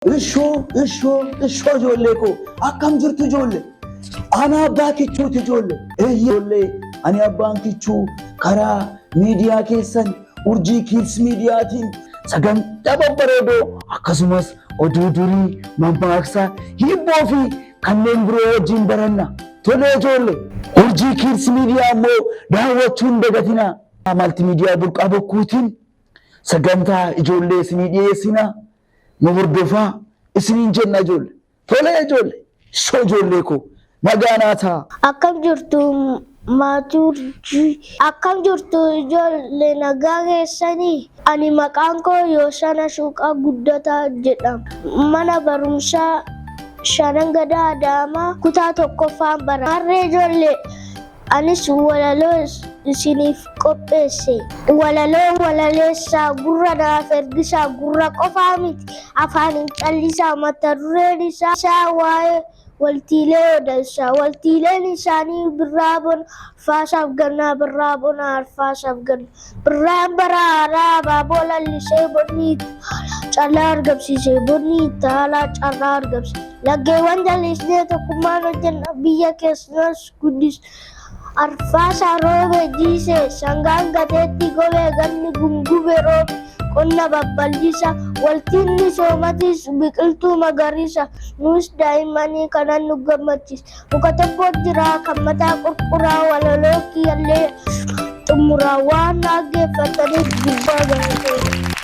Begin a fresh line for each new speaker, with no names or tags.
Ishoo, ishoo, ishoo ijoollee koo akkam jirtu ijoollee? Ana abbaa kichuuti ijoollee. Eeyyee ijoollee ani abbaan kichuu karaa miidiyaa keessan Urjii Kids Miidiyaatiin sagantaa babbareedoo akkasumas oduu durii, mammaaksa, hiibboo fi kanneen biroo wajjin baranna. Tolee ijoollee Urjii Kids Miidiyaa immoo daawwachuu hin dagatinaa. Maltimiidiyaa Burqaa Bokkuutiin sagantaa ijoollee isinii dhiyeessina. Nu hordofaa isiniin jenna ijoollee. Tolee ijoollee. Ishoo ijoollee koo nagaa naa ta'a.
Akkam jirtu maatii urjii? Akkam jirtu ijoollee nagaa keessanii? Ani maqaan koo Yoosana Shuuqaa Guddataa jedhama. Mana barumsaa Shanan Gadaa Adaamaa kutaa tokkoffaan bara. Harree ijoollee Anis walaloo isiniif qopheesse. Walaloo walaleessaa gurra naaf ergisaa gurra qofaa miti afaaniin callisaa mata dureen isaa waa'ee waltiilee odeessa. Waltiileen isaanii birraa bona arfaasaaf gannaa birraa bona arfaasaaf ganna. Birraan bara haaraa abaaboo lallisee bonni itti haalaa callaa argamsiise bonni itti haalaa carraa argamsiise. Laggeewwan jallisnee tokkummaan hojjenna biyya keessas guddisna. Arfaasaa roobe jiise sangaan gateetti gobe ganni gungube roobe qonna babbal'isa waltiin misoomatis biqiltuu magariisa nuus daa'immanii kanan nu gammachiisa. Muka tokko jira kan mataa qurquraa walaloo kiyyallee xumuraa waan dhaggeeffataniif gubbaa galatoomaa.